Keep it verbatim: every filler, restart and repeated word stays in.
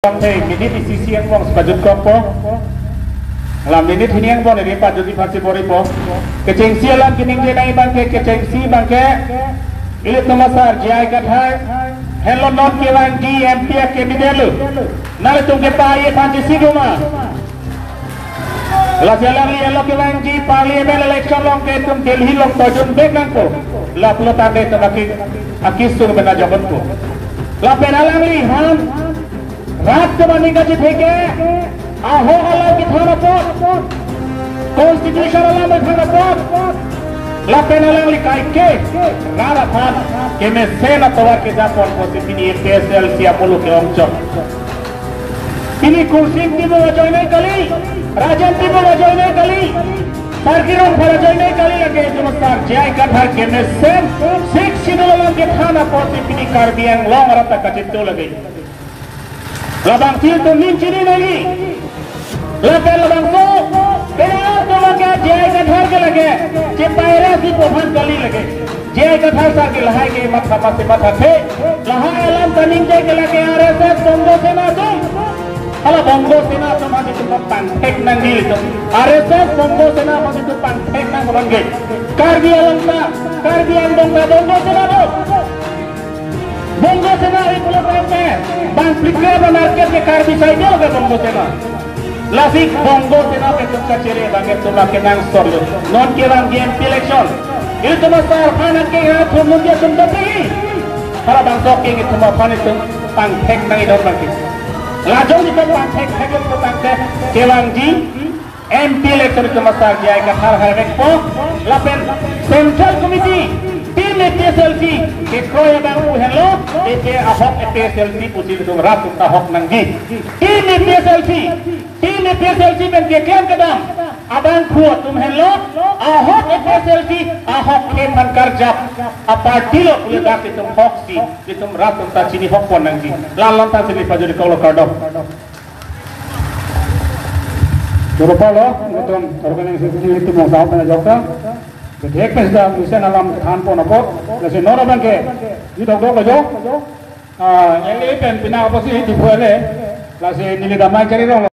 Bangke minute isi isi angbong si pajutkokpo. La minute hini angbong neli pajutji aphansi bor-ipo. Kechengsi alam kaningje nangji abangke, kechengsi abangke, ilitum asar J I Kathar henlo non kevangji M P a-candidate lo. Nanglitum kepari aphansi si doma. Lasi alangli henlo kevangji parliament election along ke itum Delhi along tojun bek nangpo. Lapulo tangte itum aki, akisung bena jokotpo. Lapen alangli han rat atum aning kachetheke, ahok alam kethan apot, constitution alam kethan apot, lapen alangli kaike rat aphan kemesen atovar kejapon pusi pini A P H L C amuluk ke-ongchok. Pini Kursing Timung ajoine kali, Rajen Timung ajoine kali, Karbi Rongphar ajoine kali, lake itum asar J I Kathar kemesen Sixth Schedule alam kethan apotsi pini Karbi Anglong arat ta kachetong lake. Labangsi itum ning chini nangji. Lapen labangso penang atum ke J I Kathar ke lake chepairasi aphan kali lake. J I Kathar sar ke lahai ke matha masi mathathe. Lahai alam kaningje ke lake R S S Bongo Sena atum. Hala Bongo Sena atum aphansi itum pangthek nangji itum. R S S Bongo Sena aphansi itum pangthek nang konon ke. Karbi Anglong ta, Karbi Anglong ta Bongo Sena do. Bongo Sena ri pulo tangte, bang plikre bang market ke Karbi sai dia ke Bongo Sena. Lasi Bongo Sena pen itum kachere abang itum lake nang sorlo. Non kevangji M P election. Itum asar aphan ke ya thum nun dia itum dopi. Hala bangso ke itum aphan itum pangthek nangji don bangke. Lajong itum pangthek thek itum tangte kevangji M P election itum asar J I Kathar harvekpo, lapen Central Committee, Team A P H L C, kekroi abang pu henlo, A P ahok A P H L C pusi itum rat atum ta hok nangji. Team A P H L C, Team A P H L C pen keklem kedam abangphu atum henlo, ahok A P H L C, ahok khei aphan karjap aparty lo pulote itum hoksi, itum rat atum ta chinihok pon nangji. La-an alamtang si neli pajutji koklo, kardom. Choro palo, itum organization itum mong sa pen ajok ta. Bethek pes da musen alam than pon apot. Lasi non abangke, di dok dok ajo. Ah, L A pen pina apotsi di phu le. Lasi neli damai chari rong.